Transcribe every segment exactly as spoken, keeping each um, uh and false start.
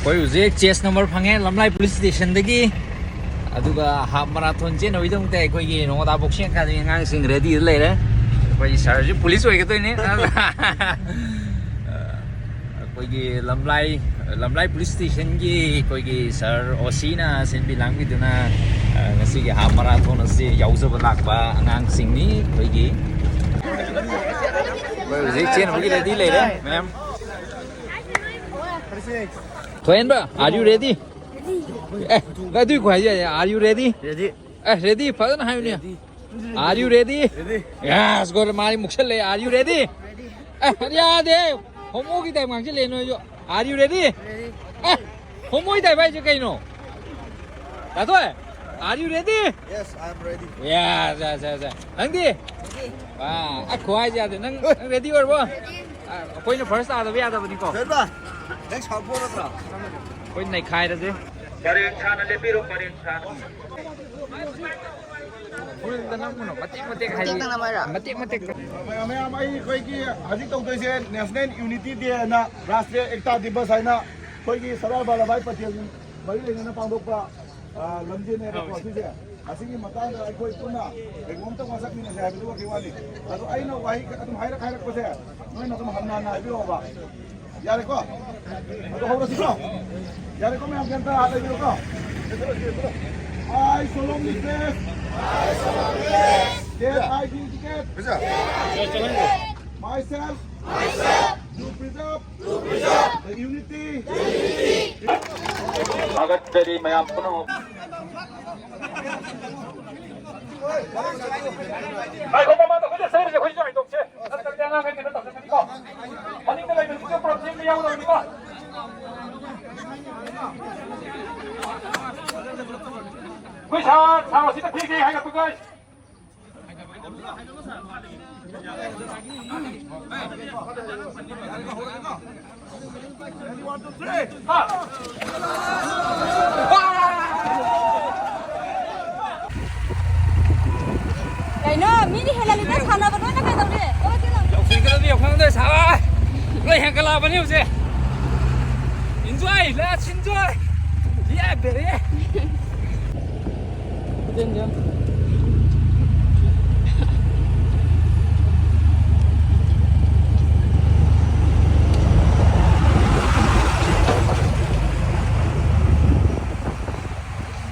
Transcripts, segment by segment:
ꯑꯩꯈꯣꯏ ꯍꯧꯖꯤꯛ chess number ꯐꯪꯉꯦ ꯂꯝꯂꯥꯏ ꯄꯨꯂꯤꯁ ꯁ꯭ꯇꯦꯁꯟꯗꯒꯤ꯫ ꯑꯗꯨꯒ ꯍꯥꯐ ꯃꯔꯥꯊꯣꯟ ꯆꯦꯟꯅꯕꯒꯤꯗꯃꯛꯇ ꯑꯩꯈꯣꯏꯒꯤ ꯅꯣꯉꯣꯗꯥ ꯕꯣꯛꯁꯤꯡ ꯑꯦꯀꯥꯗꯃꯤ ꯑꯉꯥꯡꯁꯤꯡ ꯔꯦꯗꯤꯗ ꯂꯩꯔꯦ꯫ ꯑꯩꯈꯣꯏꯒꯤ ꯁꯥꯔꯁꯨ ꯄꯨꯂꯤꯁ ꯑꯣꯏꯒꯗꯣꯏꯅꯦ꯫ ꯑꯩꯈꯣꯏꯒꯤ ꯂꯝꯂꯥꯏ, ꯂꯝꯂꯥꯏ ꯄꯨꯂꯤꯁ ꯁ꯭ꯇꯦꯁꯟꯒꯤ ꯑꯩꯈꯣꯏꯒꯤ ꯁꯥꯔ ꯑꯣ ꯁꯤꯅ ꯁꯤꯟꯕꯤ ꯂꯥꯡꯕꯤꯗꯨꯅ, ꯑ, ꯉꯁꯤꯒꯤ ꯍꯥꯐ ꯃꯔꯥꯊꯣꯟ ꯑꯁꯤ ꯌꯥꯎꯖꯕ ꯂꯥꯛꯄ ꯑꯉꯥꯡꯁꯤꯡꯅꯤ꯫ ꯑꯩꯈꯣꯏꯒꯤ, ꯑꯩꯈꯣꯏ ꯍꯧꯖꯤꯛ ꯆꯦꯟꯅꯕꯒꯤ ꯔꯦꯗꯤ ꯂꯩꯔꯦ ꯃꯌꯥꯝ꯫ ꯊꯣꯏꯍꯦꯟꯕ, are you ready? ꯑꯦ, ꯑꯗꯨꯏ ꯈꯨꯍꯥꯏꯁꯦ, are you ready? Ready. A, ready ꯐꯖꯅ ꯍꯥꯏꯌꯨꯅꯦ꯫ Ready. Are you ready? Ready. Yes, good. ꯃꯥꯗꯤ ꯃꯨꯛꯁꯜꯂꯦ꯫ Are you ready? ꯑꯦ, ꯌꯥꯗꯦ꯫ ꯍꯣꯃꯣꯒꯤ ꯇꯥꯏꯞ ꯉꯥꯡꯁꯤꯜꯂꯦ ꯅꯣꯏꯁꯨ꯫ Are you ready? Ready. ꯑꯦ, ꯍꯣꯃꯣꯒꯤ ꯇꯥꯏꯞ ꯍꯥꯏꯁꯦ ꯀꯩꯅꯣ? ꯇꯥꯊꯣꯏ, are you ready? Yes, I am ready. Yes, yes, yes, yes. ꯅꯪꯗꯤ? Ready. ꯋꯥ, ꯑ, ꯈꯨꯍꯥꯏꯁꯦ ꯌꯥꯗꯦ꯫ ꯅꯪ, ꯅꯪ ready ꯑꯣꯏꯔꯕꯣ? Ready. ꯑ, ꯑꯩꯈꯣꯏꯅ first ꯇꯥꯗꯕ ꯌꯥꯗꯕꯅꯤꯀꯣ꯫ ꯊꯣꯏꯍꯦꯟꯕ, ꯅꯪ ꯁꯥꯎꯔꯛꯄ ꯅꯠꯇ꯭ꯔꯣ? ꯑꯩꯈꯣꯏ ꯅꯩꯈꯥꯏꯔꯁꯦ꯫ ꯄꯔꯦꯡ ꯁꯥꯅ ꯂꯦꯞꯄꯤꯔꯣ, ꯄꯔꯦꯡ ꯁꯥꯅ꯫ ꯐꯨꯜꯗ ꯅꯝꯒꯅꯨ, ꯃꯇꯦꯛ ꯃꯇꯦꯛ ꯍꯥꯏꯗꯤ꯫ ꯃꯇꯦꯛꯇꯪ ꯅꯝꯃꯣ ꯍꯥꯏꯔꯣ? ꯃꯇꯦꯛ ꯃꯇꯦꯛ꯫ ꯃꯌꯥꯝ, ꯃꯌꯥꯝ, ꯑꯩ ꯑꯩꯈꯣꯏꯒꯤ ꯍꯧꯖꯤꯛ ꯇꯧꯗꯣꯏꯁꯦ National Unity Day ꯍꯥꯏꯅ, ꯔꯥꯁꯇ꯭ꯔꯤꯌ ꯑꯦꯛꯇꯥ ꯗꯤꯕꯁ ꯍꯥꯏꯅ ꯑꯩꯈꯣꯏꯒꯤ ꯁꯔꯗꯥꯔ ꯚꯜꯂꯚ ꯚꯥꯏ ꯄꯇꯦꯜꯒꯤ ꯃꯔꯤ ꯂꯩꯅꯅ ꯄꯥꯡꯊꯣꯛꯄ, ꯑ, ꯂꯝꯖꯦꯜꯅꯦꯕꯀꯣ ꯁꯤꯁꯦ꯫ ꯑꯁꯤꯒꯤ ꯃꯇꯥꯡꯗ ꯑꯩꯈꯣꯏ ꯄꯨꯟꯅ ꯀꯩꯅꯣꯝꯇ ꯋꯥꯁꯛꯃꯤꯟꯅꯁꯦ ꯍꯥꯏꯕꯗꯨ ꯋꯥꯈꯩ ꯋꯥꯅꯤ꯫ ꯑꯗꯣ ꯑꯩꯅ ꯋꯥꯍꯩ ꯑꯗꯨꯝ ꯍꯥꯏꯔꯛ ꯍꯥꯏꯔꯛꯄꯁꯦ ꯅꯣꯏꯅ ꯑꯗꯨꯝ ꯍꯟꯅ ꯍꯟꯅ ꯍꯥꯏꯕꯤꯔꯛꯑꯣꯕ꯫ ꯌꯥꯔꯦꯀꯣ? ꯑꯗꯣ ꯍꯧꯔꯁꯤꯀꯣ? ꯌꯥꯔꯦꯀꯣ, ꯃꯌꯥꯝ ꯒ꯭ꯌꯥꯟ ꯇꯥ ꯂꯩꯕꯤꯔꯣꯀꯣ? I solemnly pledge that I dedicate myself to preserve the unity. ꯊꯥꯒꯠꯆꯔꯤ ꯃꯌꯥꯝ ꯄꯨꯝꯅꯃꯛ꯫ ꯉꯥꯏꯈꯣ, ꯃꯃꯥꯡꯗ ꯑꯩꯈꯣꯏ ꯂꯦꯞꯆꯔꯤꯁꯦ ꯑꯩꯈꯣꯏꯁꯨ ꯍꯥꯏꯗꯣꯛꯁꯦ꯫ ꯅꯠꯇ꯭ꯔꯗꯤ ꯑꯉꯥꯡꯈꯩ ꯀꯩꯅꯣ ꯇꯧꯖꯒꯅꯤꯀꯣ꯫ ꯃꯅꯤꯡꯗ ꯂꯩꯕ ꯅꯨꯄꯤꯗꯣ ꯄꯨꯂꯞ ꯆꯦꯟꯕ ꯌꯥꯎꯗꯕꯅꯤꯀꯣ꯫ ꯑꯩꯈꯣꯏ ꯁꯥꯔ, ꯁꯥꯔ ꯑꯁꯤꯗ ꯊꯦꯡ ꯊꯦꯡ ꯍꯥꯏꯒꯠꯄ guys꯫ ꯀꯩꯅꯣ, ꯃꯤꯅ ꯍꯦꯜꯍꯜꯂꯤꯗ ꯁꯥꯟꯅꯕ, ꯅꯣꯏꯅ ꯀꯩꯗꯧꯔꯤ? ꯌꯥꯎꯁꯟꯒꯗꯕꯅꯤ, ꯌꯥꯎꯁꯟꯒꯗꯕꯅꯤ, ꯁꯥꯕ꯫ ꯂꯣꯏ ꯍꯦꯟꯒꯠꯂꯛꯑꯕꯅꯤ ꯍꯧꯖꯤꯛ꯫ Enjoy, let's enjoy. Yeah, baby.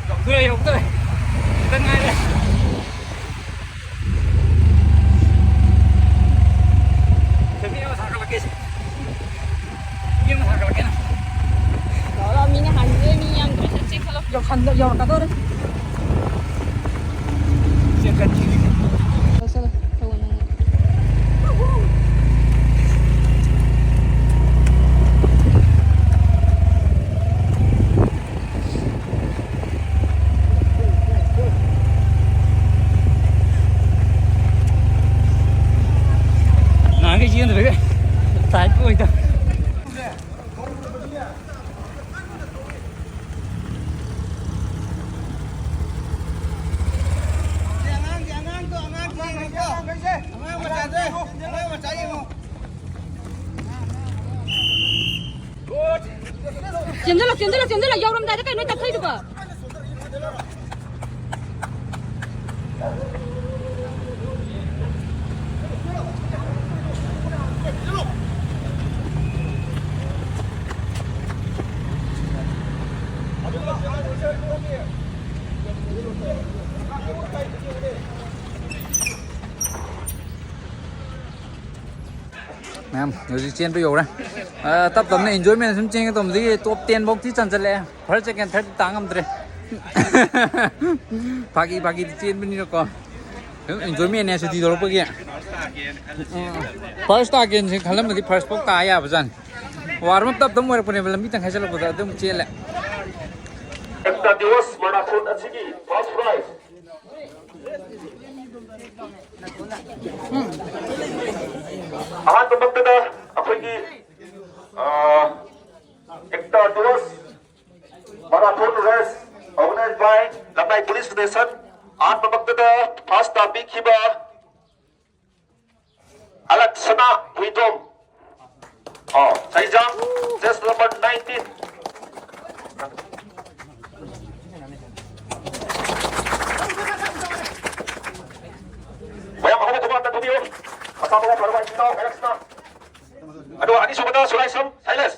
ꯌꯧꯗꯣꯔꯦ, ꯌꯧꯗꯣꯔꯦ꯫ ꯈꯤꯇꯪ ꯉꯥꯏꯔꯦ꯫ ꯐꯦꯃꯤꯂꯤ ꯑꯃ ꯊꯥꯒꯠꯂꯛꯀꯦ꯫ ꯃꯤ ꯑꯃ ꯊꯥꯒꯠꯂꯛꯀꯦ ꯅꯪ꯫ ꯂꯥꯛꯑꯣ, ꯂꯥꯛꯑꯣ, ꯃꯤꯅ ꯍꯥꯟꯈꯤꯗꯣꯔꯦ, ꯃꯤ ꯌꯥꯝꯗ꯭ꯔꯦ, ꯆꯠꯁꯦ, ꯈꯜꯂꯣ꯫ ꯌꯧꯁꯟꯗ-, ꯌꯧꯔꯛꯀꯗꯧꯔꯦ꯫ ꯆꯦꯟꯈꯠꯈꯤꯅꯤ꯫ ꯂꯧꯁꯜꯂꯣ, ꯊꯧꯑꯣ ꯅꯪ꯫ ꯅꯍꯥꯟꯒꯩ ꯆꯦꯟꯗ꯭ꯔꯒ ꯇꯥꯏꯠꯄ ꯑꯣꯏꯗ꯫ ꯆꯦꯟꯖꯜꯂꯣ, ꯆꯦꯟꯖꯜꯂꯣ, ꯆꯦꯟꯖꯜꯂꯣ꯫ ꯌꯧꯔꯝꯗꯥꯏꯗ ꯀꯩꯅꯣ ꯇꯞꯊꯩꯗꯨꯕꯣ? ꯃꯌꯥꯝ ꯍꯧꯖꯤꯛ ꯆꯦꯟꯕ ꯌꯧꯔꯦ꯫ ꯑ, ꯇꯞ ꯇꯞꯅ enjoyment ꯁꯨꯝ ꯆꯦꯟꯒꯦ ꯇꯧꯕꯗꯒꯤ top ten ꯐꯧꯗꯤ ꯆꯟꯁꯤꯜꯂꯛꯑꯦ꯫ First, second, third ꯇꯥ ꯉꯝꯗ꯭ꯔꯦ꯫ ꯐꯥꯒꯤ ꯐꯥꯒꯤꯗꯤ ꯆꯦꯟꯕꯅꯤꯅꯀꯣ꯫ ꯁꯨꯝ enjoyment ꯅꯦ ꯁꯨꯇꯤ ꯊꯣꯛꯂꯛꯄꯒꯤ꯫ First ꯇꯥꯒꯦꯅ ꯈꯜꯂꯝꯃꯗꯤ first ꯐꯥꯎ ꯇꯥ ꯌꯥꯕꯖꯥꯠꯅꯤ꯫ Warm up ꯇꯞ ꯇꯞ ꯑꯣꯏꯔꯛꯄꯅꯦꯕ, ꯂꯝꯕꯤ ꯇꯪꯈꯥꯏ ꯆꯠꯂꯛꯄꯗ ꯑꯗꯨꯝ ꯆꯦꯜꯂꯦ꯫ ꯑꯦꯛꯇꯥ ꯗꯤꯋꯁ ꯃꯥꯔꯥꯊꯣꯟ ꯑꯁꯤꯒꯤ first prize꯫ ꯑꯍꯥꯟꯕꯃꯛꯇꯗ ꯑꯩꯈꯣꯏꯒꯤ, ꯑ, Ekta Diwas marathon race organized by Lamlai police station. ꯑꯍꯥꯟꯕꯃꯛꯇꯗ first ꯇꯥꯕꯤꯈꯤꯕ ꯑꯂꯛꯁꯅꯥ ꯍꯨꯏꯗꯣꯝ꯫ ꯑꯣ, ꯁꯍꯤꯖꯥꯝ, ꯆꯦꯁ ꯅꯝꯕꯔ ꯅꯥꯏꯟꯇꯤꯟ꯫ ꯃꯌꯥꯝ ꯑꯍꯨꯝ ꯊꯣꯛꯄ ꯑꯝꯇ ꯊꯣꯛꯄꯤꯌꯨ꯫ ꯃꯁꯥ ꯃꯎ ꯐꯔꯕ ꯏꯆꯤꯟ ꯏꯅꯥꯎ ꯀꯌꯥꯔꯛꯁꯤꯅ꯫ ꯑꯗꯨꯒ ꯑꯅꯤꯁꯨꯕꯗ ꯁꯨꯔꯥꯏꯁꯝ ꯁꯥꯏꯂꯦꯁ꯫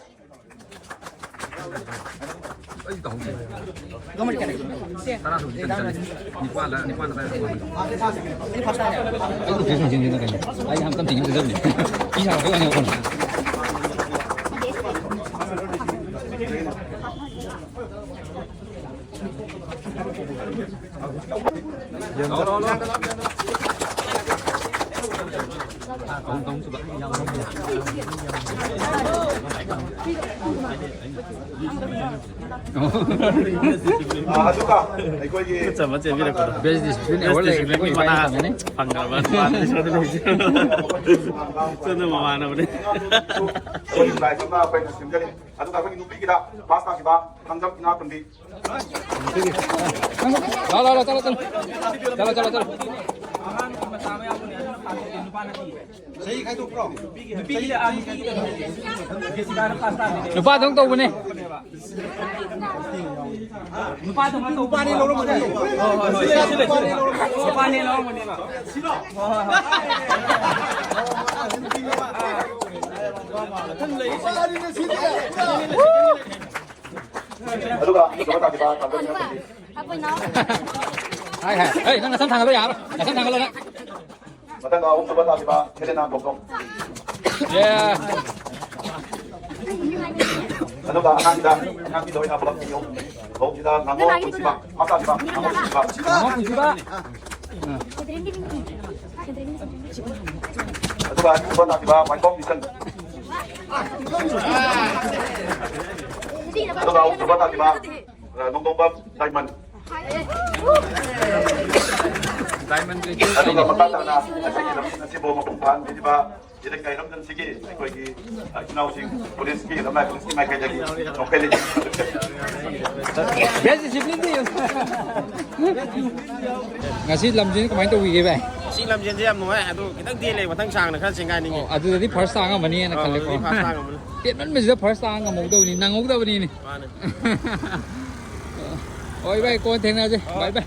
ꯑꯗꯨꯒ ꯑꯩꯈꯣꯏꯒꯤ ꯕꯦꯁ ꯗꯤꯁꯤꯄ꯭ꯂꯤꯟ ꯑꯦꯋꯥꯔꯗ ꯂꯩꯔꯒꯗꯤ ꯑꯩꯈꯣꯏ ꯏꯕꯥꯅꯤ ꯐꯪꯒꯅꯤ꯫ ꯐꯪꯈ꯭ꯔꯕ ꯅꯨꯄꯥꯗꯨꯗꯤ ꯁꯣꯝꯗ ꯂꯩꯁꯦ꯫ ꯁꯣꯝꯗ ꯃꯃꯥꯟꯅꯕꯅꯦ꯫ ꯁꯣꯝꯒꯤ ꯄ꯭ꯔꯥꯏꯖ ꯑꯃ ꯑꯩꯈꯣꯏꯅ ꯁꯦꯝꯖꯔꯤ꯫ ꯑꯗꯨꯒ ꯑꯩꯈꯣꯏꯒꯤ ꯅꯨꯄꯤꯒꯤꯗ ꯄꯥꯁ ꯇꯥꯈꯤꯕ ꯊꯥꯡꯖꯝ ꯏꯅꯥ ꯈꯨꯟꯕꯤ꯫ ꯂꯥꯎ, ꯂꯥꯎ, ꯂꯥꯎ, ꯆꯠꯂꯣ, ꯆꯠꯂꯣ꯫ ꯆꯠꯂꯣ, ꯆꯠꯂꯣ, ꯆꯠꯂꯣ꯫ ꯅꯨꯄꯥꯗꯧ ꯇꯧꯕꯅꯦ꯫ ꯅꯨꯄꯥꯗꯧꯅ ꯇꯧꯕꯅꯦ꯫ ꯅꯨꯄꯥꯅꯦ ꯂꯧꯔꯝꯒꯅꯦꯕ꯫ ꯍꯣꯏ, ꯍꯣꯏ, ꯍꯣꯏ꯫ ꯅꯨꯄꯥꯅꯦ ꯂꯧꯔꯝꯒꯅꯦꯕ꯫ ꯍꯣꯏ, ꯍꯣꯏ, ꯍꯣꯏ꯫ ꯑꯗꯨꯒ ꯍꯥꯏ, ꯍꯥꯏ꯫ ꯑꯩ, ꯅꯪ ꯅꯁꯝ ꯊꯥꯡꯒꯠꯂꯣ ꯌꯥꯔꯣꯏ꯫ ꯅꯁꯝ ꯊꯥꯡꯒꯠꯂꯣ ꯅꯪ꯫ ꯃꯊꯪꯗ ꯑꯍꯨꯝꯁꯨꯕ ꯇꯥꯈꯤꯕ ꯍꯦꯂꯦꯅꯥ ꯇꯣꯝꯊꯣꯝ꯫ ꯑꯦ꯫ ꯑꯗꯨꯒ ꯑꯉꯥꯡꯒꯤꯗ, ꯑꯉꯥꯡꯒꯤꯗ ꯑꯣꯏꯅ ꯄꯨꯂꯞ ꯄꯤꯌꯨ꯫ ꯐꯧꯁꯤꯗ ꯉꯥꯉꯣꯝ ꯄꯨꯟꯁꯤꯕ, ꯃꯆꯥꯁꯤꯕ, ꯉꯥꯉꯣꯝ ꯄꯨꯟꯁꯤꯕ꯫ ꯉꯥꯉꯣꯝ ꯄꯨꯟꯁꯤꯕ꯫ ꯑꯗꯨꯒ ꯑꯅꯤꯁꯨꯕ ꯇꯥꯈꯤꯕ ꯋꯥꯏꯈꯣꯝ ꯕꯤꯁꯟ꯫ ꯑꯗꯨꯒ ꯑꯍꯨꯝꯁꯨꯕ ꯇꯥꯈꯤꯕ, ꯑ, ꯅꯣꯡꯗꯣꯝꯕꯝ ꯗꯥꯏꯃꯟ꯫ ꯗꯥꯏꯃꯟ ꯂꯩꯇꯦ꯫ ꯑꯗꯨꯒ ꯃꯈꯥ ꯇꯥꯅ ꯉꯁꯤꯒꯤ ꯂꯝꯖꯤꯡ ꯑꯁꯤꯕꯨ ꯃꯄꯨꯡ ꯐꯥꯍꯟꯕꯤꯔꯤꯕ ꯁꯤꯗ ꯀꯩꯔꯝꯗꯝꯁꯤꯒꯤ ꯑꯩꯈꯣꯏꯒꯤ ꯏꯆꯤꯟ ꯏꯅꯥꯎꯁꯤꯡ ꯄꯨꯂꯤꯁꯀꯤ ꯂꯝꯂꯥꯏ ꯄꯨꯂꯤꯁꯀꯤ ꯃꯥꯏꯀꯩꯗꯒꯤ ꯂꯣꯀꯦꯜ ꯕꯦꯁ ꯗꯤꯁꯤꯄ꯭ꯂꯤꯟꯗꯤ ꯉꯁꯤ ꯂꯝꯖꯦꯟ ꯀꯃꯥꯏꯅ ꯇꯧꯈꯤꯒꯦ, ꯚꯥꯏ? ꯁꯤ ꯂꯝꯖꯦꯟꯁꯦ ꯌꯥꯝ ꯅꯨꯡꯉꯥꯏ, ꯑꯗꯣ ꯈꯤꯇꯪ ꯇꯦꯜꯂꯦ, ꯃꯊꯪ ꯁꯥꯡꯅ ꯈꯔ ꯆꯦꯟꯒꯥꯏꯅꯤꯡꯉꯤ꯫ ꯑꯣ, ꯑꯗꯨꯗꯗꯤ ꯐꯥꯔꯁ ꯇꯥ ꯉꯝꯃꯅꯤꯅ ꯑꯥ, ꯈꯜꯂꯦꯀꯣ꯫ ꯑꯗꯨꯗꯤ ꯐꯥꯔꯁ ꯇꯥ ꯉꯝꯃꯅꯤ꯫ ꯇꯦꯟꯃꯟꯕꯁꯤꯗ ꯐꯥꯔꯁ ꯇꯥ ꯉꯝꯍꯧꯗꯕꯅꯤ, ꯅꯪꯍꯧꯗꯕꯅꯤꯅꯦ꯫ ꯃꯥꯅꯦ꯫ ꯍꯣꯏ, ꯚꯥꯏ, ꯀꯣꯟꯅ ꯊꯦꯡꯅꯔꯁꯦ꯫ ꯍꯣꯏ꯫ ꯕꯥꯏ, ꯕꯥꯏ꯫